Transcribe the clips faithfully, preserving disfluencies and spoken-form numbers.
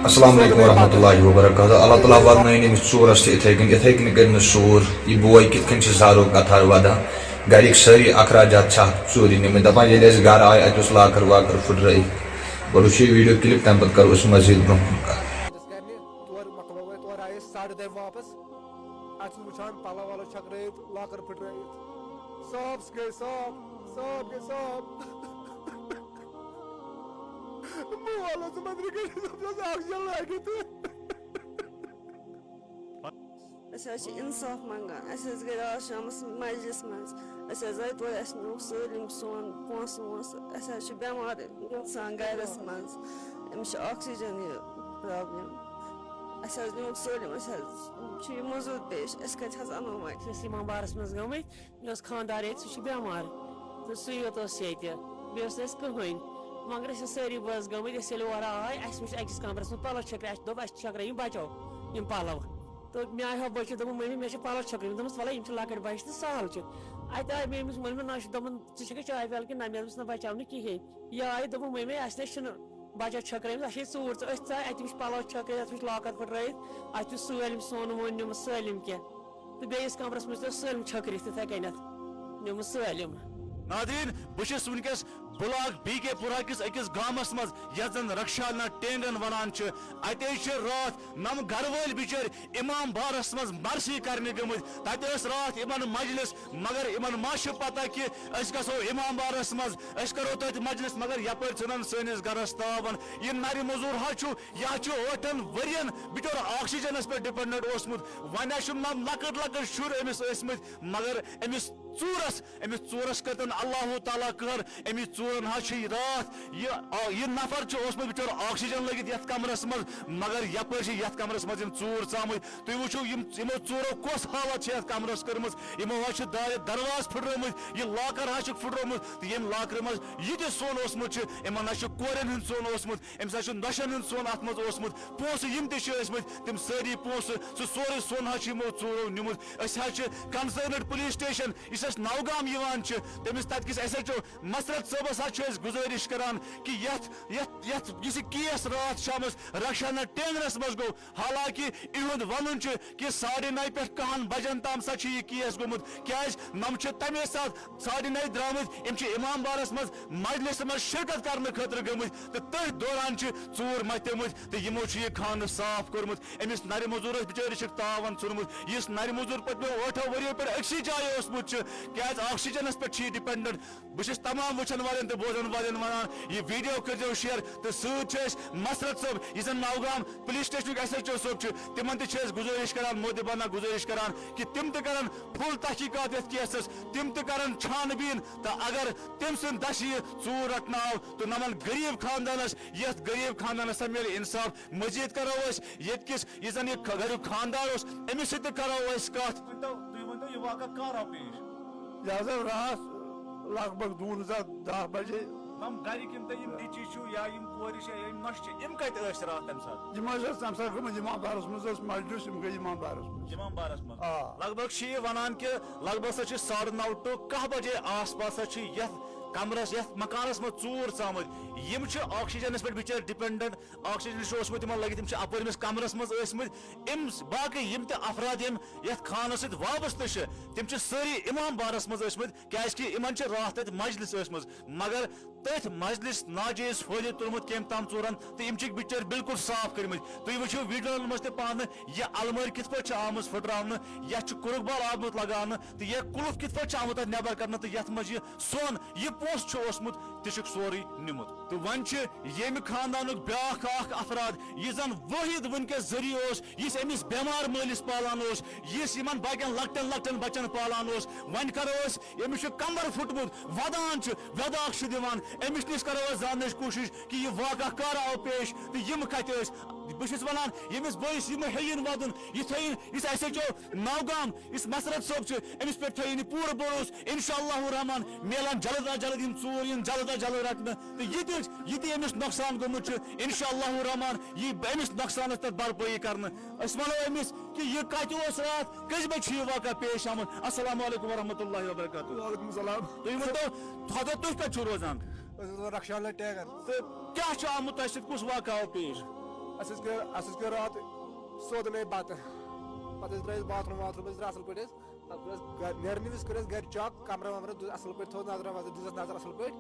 السلام علیکم ورحمۃ اللہ وبرکاتہ۔ اللہ تعالیٰ واتنٲیِن أمِس ژوٗرَس تہِ یِتھَے کٔنۍ، یِتھَے کٔنۍ کٔرِنَس ژوٗر۔ یہِ بوے کِتھ کٔنۍ چھِ زارُک اَتھار وَدان، گَرِکۍ سٲری اخراجات چھِ اَتھ ژوٗرِ نِمٕتۍ۔ دَپان ییٚلہِ اَسہِ گَرٕ آے، اَتہِ اوس لاکَر واکَر پھٕٹرٲیِتھ۔ گۄڈٕ وٕچھِو یہِ ویٖڈیو کِلِپ، تَمہِ پَتہٕ کَرو أسۍ مَزیٖد برٛونٛہہ کُن کَتھ۔ تورٕ مۄکلوو اَسہِ، تورٕ آیہِ أسۍ ساڑٕ دَہہِ واپَس۔ اَتہِ چھُس وٕچھان پَلو وَلو چھَکرٲیِتھ، لاکَر پھٕٹرٲیِتھ۔ صاف گٔے صاف، صاف گٔے صاف۔ بہٕ والہٕ ژٕ مَنٛزٕ کٔرِتھ، اَتھ اوس oxygen لٲگِتھ۔ أسۍ حظ چھِ اِنصاف منٛگان۔ اَسہِ حظ گٔے راتھ شامَس مَجلِس منٛز۔ أسۍ حظ آے تورٕ، اَسہِ نیوٗکھ سٲلِم سون پونٛسہٕ وونٛسہٕ۔ اَسہِ حظ چھِ بٮ۪مار اِنسان گَرَس منٛز۔ أمِس چھِ oxygen یہِ problem۔ اَسہِ حظ نیوٗکھ سٲلِم، أسۍ حظ چھِ یہِ مٔزوٗر پیش۔ أسۍ کَتہِ حظ اَنو وۄنۍ؟ أسۍ ٲسۍ یِمَن بارَس منٛز گٔمٕتۍ۔ مےٚ اوس خانٛدار ییٚتہِ، سُہ چھُ بٮ۪مار تہٕ سُے یوت اوس ییٚتہِ، بیٚیہِ اوس نہٕ اَسہِ کٕہٕنۍ۔ مگر أسۍ ٲسۍ سٲری بٲژ گٔمٕتۍ، أسۍ ییٚلہِ اورٕ آے، اَسہِ وٕچھ أکِس کَمرَس منٛز پَلو چھٔکرِ، اَسہِ دوٚپ اَسہِ چھٔکرٲیِم بَچو یِم پَلو۔ تہٕ مےٚ آیہِ ہۄ بٔچِتھ، دوٚپُن، "مٔمی، مےٚ چھِ پَلو چھٔکرٲیمٕتۍ۔" دوٚپمَس، "وَلہٕ، یِم چھِ لۄکٕٹۍ بَچہِ تہٕ سَہَل چھِ۔" اَتہِ آے مےٚ أمِس، ووٚن مےٚ، "نہ، یہِ چھُ۔" دوٚپُن، "ژٕ چھَکھٕ چاے پیالہٕ کِنہٕ نہ؟" مےٚ دوٚپمَس، "نہ، بَچاو نہٕ کِہیٖنۍ۔" یہِ آیہِ، دوٚپُن، "مٔمی، اَسہِ نہ چھِنہٕ بَچَس چھٔکرٲومٕژ، اَسہِ چھِ ژوٗر، ژٕ أتھۍ ژاے، اَتہِ وٕچھ پَلو چھٔکرٲیِتھ، اَتھ وٕچھ لاکَر پھٕٹرٲیِتھ، اَتھ چھُ سٲلِم سۄن وۄن نیوٗمُت، سٲلِم کینٛہہ۔" تہٕ بیٚیِس کمرس منٛز تہِ اوس سٲلِم چھٔکرِتھ تِتھے کٔنٮ۪تھ، نیوٗمُت سٲلِم۔ ناظرین، بہٕ چھُس وٕنکیٚس بلاک بی کے پورہ کِس أکِس گامَس منٛز، یَتھ زَن رخشانہ ٹینگن وَنان چھِ۔ اَتے چھِ راتھ نَم گَرٕ وٲلۍ بِچٲرۍ اِمام بارَس منٛز مرثی کرنہِ گٔمٕتۍ۔ تَتہِ ٲس راتھ یِمَن مجلس، مگر یِمَن ما چھِ پتہ کہِ أسۍ گژھو اِمام بارَس منٛز، أسۍ کرو تَتہِ مجلس، مگر یَپٲرۍ ژھٕنَن سٲنِس گَرَس تاو۔ یہِ نَرِ مٔزوٗر حظ چھُ، یہِ حظ چھُ ٲٹھن ؤرین بِچور آکسیجنس پٮ۪ٹھ ڈِپینڈنٹ اوسمُت۔ وۄنۍ حظ چھِ نَم لۄکٕٹۍ لۄکٕٹۍ شُرۍ أمِس ٲسمٕتۍ، مگر أمِس ژوٗرس، أمِس ژوٗرس کٔرتن اللہ تعالیٰ قہر۔ أمِس ژوٗرن حظ چھِ یہِ راتھ، یہِ، آ، یہِ نفر چھُ اوسمُت بِچور آکسیجن لٲگِتھ یتھ کمرس منٛز، مگر یپٲرۍ چھِ یتھ کمرس منٛز یِم ژوٗر ژامٕتۍ۔ تُہۍ وٕچھِو، یِم، یِمو ژوٗرو کۄس حالت چھِ یتھ کمرس کٔرمٕژ۔ یِمو حظ چھِ دارِ دروازٕ پھٕٹرٲومٕتۍ، یہِ لاکر حظ چھُکھ پھٕٹرومُت، تہٕ ییٚمہِ لاکرِ منٛز یہِ تہِ سۄن اوسمُت چھُ، یِمن حظ چھُ کورٮ۪ن ہُنٛد سۄن اوسمُت، أمِس حظ چھُ نۄشن ہُنٛد سۄن اتھ منٛز اوسمُت، پونٛسہٕ یِم تہِ چھِ ٲسمٕتۍ، تِم سٲری پونٛسہٕ، سُہ سورُے سۄن حظ چھُ یِمو ژوٗرو نیوٗمُت۔ أسۍ حظ چھِ کنسرنڈ پُلیس سٹیشن، یُس اَسہِ نوگام یِوان چھُ، تٔمِس تَتہِ کِس ایس ایچ او مسرت صٲبس حظ چھِ أسۍ گُزٲرِش کران کہِ یتھ، یتھ، یتھ، یُس یہِ کیس راتھ شامس رخشانہ ٹینگرس منٛز گوٚو، حالانکہ یِہُنٛد ونُن چھُ کہِ ساڑِ نَیہِ پٮ۪ٹھ کاہن بجن تام سا چھُ یہِ کیس گوٚمُت، کیازِ نم چھِ تمے ساتہٕ ساڑِ نَیہِ درٛامٕتۍ، یِم چھِ امام بارس منٛز مجلسہِ منٛز شرکت کرنہٕ خٲطرٕ گٔمٕتۍ تہٕ تٔتھۍ دوران چھِ ژوٗر متیمٕتۍ تہٕ یِمو چھُ یہِ خانہٕ صاف کوٚرمُت۔ أمِس نرِ مٔزوٗرس بِچٲرِس چھِکھ تاوَن ژھُنمُت، یُس نرِ مٔزوٗر پٔتمیو ٲٹھو ؤرِیو پٮ۪ٹھ أکسٕے جایہِ اوسمُت چھُ، کیازِ آکسیجنس پٮ۪ٹھ چھُ یہِ ڈِپینڈنٹ۔ بہٕ چھُس تمام وٕچھن والٮ۪ن تہٕ بوزن والٮ۪ن ونان، یہِ ویٖڈیو کٔرۍزیو شیئر تہٕ سۭتۍ چھِ أسۍ مسرت صٲب، یُس زن Nowgam police سٹیشنُک S H O صٲب چھُ، تِمن تہِ چھِ أسۍ گُزٲرِش کران، مودبانہ گُزٲرِش کران کہِ تِم تہِ کرن فُل تحقیقات یتھ کیسس، تِم تہِ کرن چھان بیٖن تہٕ اگر تٔمۍ سٕنٛدِ دٔسۍ یہِ ژوٗر رٹنہٕ آو تہٕ نمن غریب خاندانس، یتھ غریب خاندانس سا میلہِ انصاف۔ مزید کرو أسۍ ییٚتہِ کِس یُس زن یہِ خ-، گریُک خاندار اوس، أمِس سۭتۍ تہِ کرو أسۍ کتھ۔ تُہۍ ؤنۍتو، تُہۍ ؤنۍتو، یہِ واقعہ کر آو پیش؟ یہِ حظ آو راتھ لگ بگ دوٗن زٕ دَہ بجے۔ نم گرِکۍ یِم تۄہہِ یِم نیٚچِوۍ چھِو یا یِم کورِ چھِ یا یِم نۄشہِ چھِ، یِم کتہِ ٲسۍ راتھ تمہِ ساتہٕ؟ یِم حظ ٲسۍ تمہِ ساتہٕ گٔمٕتۍ اِمام بارس منٛز، ٲس مجلس، یِم گٔے اِمام بارس منٛز۔ اِمام بارس منٛز۔ آ۔ لگ بگ چھِ یہِ ونان کہِ لگ بگ سا چھِ ساڑٕ نو to کاہ بجے آس پاس سا چھِ یتھ کمرس، یتھ مکانس منٛز ژوٗر ژامٕتۍ۔ یِم چھِ آکسیجنس پٮ۪ٹھ بِچٲرۍ ڈِپینڈنٹ، آکسیجن چھُ اوسمُت تِمن لٔگِتھ، تِم چھِ اپٲرۍ أمِس کمرس منٛز ٲسمٕتۍ۔ أمۍ س-، باقٕے یِم تہِ افراد یِم یتھ خانس سۭتۍ وابستہٕ چھِ، تِم چھِ سٲری امام بارس منٛز ٲسمٕتۍ، کیازِ کہِ یِمن چھِ راتھ تتہِ مجلس ٲسمٕژ، مگر تٔتھۍ مجلس ناجٲیز فٲیدٕ تُلمُت کٔمۍ تام ژورن، تہٕ یِم چھِکھ بِچٲرۍ بالکل صاف کٔرمٕتۍ۔ تُہۍ وٕچھِو ویٖڈیوَن منٛز تہِ پانہٕ، یہِ المٲرۍ کِتھ پٲٹھۍ چھِ آمٕژ پھٕٹراونہٕ، یتھ چھُ کُرُک بال آمُت لگاونہٕ، تہٕ یہِ قُلُف کِتھ پٲٹھۍ چھُ آمُت اتھ نٮ۪بر کرنہٕ، تہٕ یتھ منٛز یہِ سۄن، یہِ پونٛسہٕ چھُ اوسمُت، تہِ چھُکھ سورُے نیوٗمُت۔ تہٕ وۄنۍ چھِ ییٚمہِ خاندانُک بیٛاکھ اکھ افراد، یُس زن وٲحد وٕنکیٚس ذٔریعہٕ اوس، یُس أمِس بٮ۪مار مٲلِس پالان اوس، یُس یِمن باقین لۄکٹٮ۪ن لۄکٹٮ۪ن بچن پالان اوس۔ وۄنۍ کرو أسۍ، أمِس چھُ کمبر پھُٹمُت، ودان چھُ، وٮ۪داکھ چھُ دِوان، أمِس نِش کرو أسۍ زاننٕچ کوٗشِش کہِ یہِ واقعہ کر آو پیش تہٕ یِم کتہِ ٲسۍ۔ بہٕ چھُس ونان، ییٚمِس بٲیِس یہِ مہٕ ہیٚیِن ودُن، یہِ تھٲیِن، یُس اَسہِ ہیٚچھو نوگام، یُس مسرت صٲب چھُ، أمِس پٮ۪ٹھ تھٲیِن یہِ پوٗرٕ بھروسہٕ۔ انشاءاللہ الرحمن میلن جلد از جلد یِم ژوٗر، یِن جلد از جلد رٹنہٕ۔ تہٕ یہِ تہِ، یہِ تہِ أمِس نۄقصان گوٚمُت چھُ، انشاءاللہ الرحمن یی أمِس نۄقصانس پٮ۪ٹھ بھرپٲیی کرنہٕ۔ أسۍ ونو أمِس کہِ یہِ کتہِ اوس راتھ، کٔژِ بجہِ چھُ یہِ واقعہ پیش آمُت۔ السلام علیکم ورحمۃ اللہ وبرکاتہ۔ وعلیکم السلام۔ تُہۍ ؤنۍتو، خۄدا، تُہۍ کتہِ چھِو روزان؟ أسۍ ٲسۍ رخشان لٹیگن۔ تہٕ کیٛاہ چھُ آمُت تۄہہِ سۭتۍ، کُس واقعہٕ آو پیش؟ اَسہِ ٲسۍ کٔر اَسہِ ٲسۍ کٔر راتھ سیوٚد مے بَتہٕ۔ پَتہٕ ٲسۍ درٛاے أسۍ باتھ روٗم واتھ روٗم ٲسۍ درٛاے اَصٕل پٲٹھۍ أسۍ۔ پَتہٕ کٔر اَسہِ گَرِ نیرنہٕ وِزِ کٔر اَسہِ گَرِ چَک، کَمرٕ وَمرٕ دیُت اَصٕل پٲٹھۍ، تھوٚد نظرہ وظرہ، دِژ اَسہِ نظر اَصٕل پٲٹھۍ۔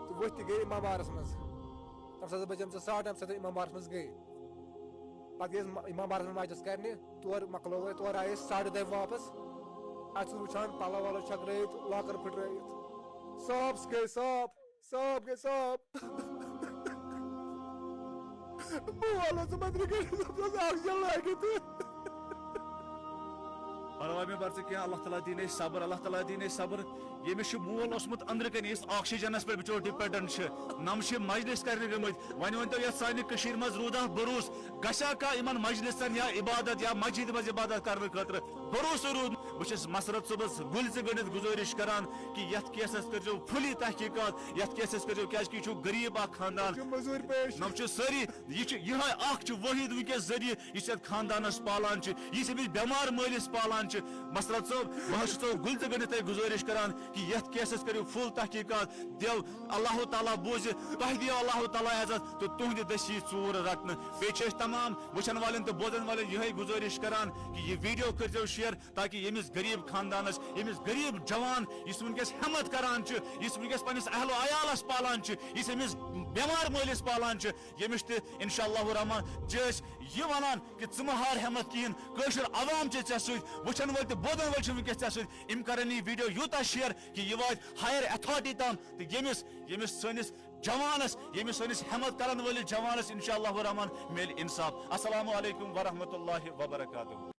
تہٕ ؤتھۍ تہِ گٔے اِمام بارَس منٛز۔ تَمہِ ساتہٕ بَجے اَمہِ سۭتۍ ساڑٕ نَو، اَمہِ ساتہٕ اِمام بارَس منٛز گٔے۔ پَتہٕ گٔے أسۍ اِمام بارَس منٛز مَجلِس کَرنہِ۔ تورٕ مۄکلٲو اَسہِ، تورٕ آیہِ أسۍ ساڑٕ دَہہِ واپَس۔ اَتہِ چھُس وٕچھان پَلَو وَلَو چھَکرٲیِتھ، لاکَر پھٕٹرٲیِتھ۔ صاف گٔے صاف، صاف گٔے صاف۔ بہٕ والہٕ ژٕ مَنٛدرِ گٔٹِس، اَتھ منٛز آکسیٖجَن لٲگِتھ۔ پرواے مےٚ بر ژٕ کینٛہہ، اللہ تعالیٰ دِیِن اَسہِ صبر، اللہ تعالیٰ دِیِن اَسہِ صبر۔ ییٚمِس چھُ مول اوسمُت أنٛدرٕ کَنہِ، یُس آکسیٖجنَس پٮ۪ٹھ بِچور ڈِپٮ۪نڈنٹ چھِ، نَم چھِ مَجلِس کَرنہِ گٔمٕتۍ۔ وۄنۍ ؤنۍ تو، یَتھ سانہِ کٔشیٖرِ منٛز روٗدا بروس، گژھیٛا کانٛہہ یِمَن مَجلِسَن یا عبادت یا مسجد منٛز عبادت کَرنہٕ خٲطرٕ؟ بروسہٕ روٗد۔ بہٕ چھُس مسرت صٲبَس گُلۍ ژٕ گٔنٛڈِتھ گُزٲرِش کران کہِ یَتھ کیسَس کٔرۍزیو fully تحقیٖقات، یَتھ کیسَس کٔرۍزیو، کیٛازِکہِ یہِ چھُ غریٖب اَکھ خاندان۔ یِم مٔزوٗرۍ پیش۔ نَم چھِ سٲری، یہِ چھُ یِہوٚے اَکھ چھُ وٲحد وٕنکیٚس ذٔریعہٕ یُس یَتھ خاندانَس پالان چھُ، یُس أمِس بٮ۪مار مٲلِس پالان چھُ۔ مسرت صٲب، بہٕ حظ چھُسو گُلۍ تہٕ گٔنٛڈِتھ تۄہہِ گُزٲرِش کران کہِ یَتھ کیسَس کٔرِو full تحقیٖقات، دِیو اللہ تعالیٰ بوزِ، تۄہہِ دِیو اللہ تعالیٰ عزت تہٕ تُہٕنٛدِ دٔسۍ یی ژوٗر رَٹنہٕ۔ بیٚیہِ چھِ أسۍ تمام وٕچھَن والٮ۪ن تہٕ بوزَن والٮ۪ن یِہوٚے گُزٲرِش کران کہِ یہِ video کٔرۍزیو share، تاکہِ ییٚمِس غریٖب خاندانَس، ییٚمِس غریٖب جوان، یُس وٕنکیٚس ہٮ۪مت کران چھُ، یُس وٕنکیٚس پنٛنِس اہل و عیالَس پالان چھُ، یُس أمِس بٮ۪مار مٲلِس پالان چھُ، ییٚمِس تہِ انشاء اللہ الرحمن چھِ أسۍ یہِ وَنان کہِ ژٕ مہ ہار ہٮ۪مت کِہیٖنۍ، کٲشُر عوام چھِ ژےٚ سۭتۍ، وٕچھَن وٲلۍ تہٕ بوزَن وٲلۍ چھِ وٕنکیٚس ژےٚ سۭتۍ۔ یِم کَرَن یہِ video یوٗتاہ share کہِ یہِ واتہِ higher authority تام، تہٕ ییٚمِس، ییٚمِس سٲنِس جوانَس، ییٚمِس سٲنِس ہٮ۪مت کَرَن وٲلِس جوانَس انشاء اللہ الرحمن میلہِ انصاف۔ السلام علیکم ورحمۃ اللہ وبرکاتہ۔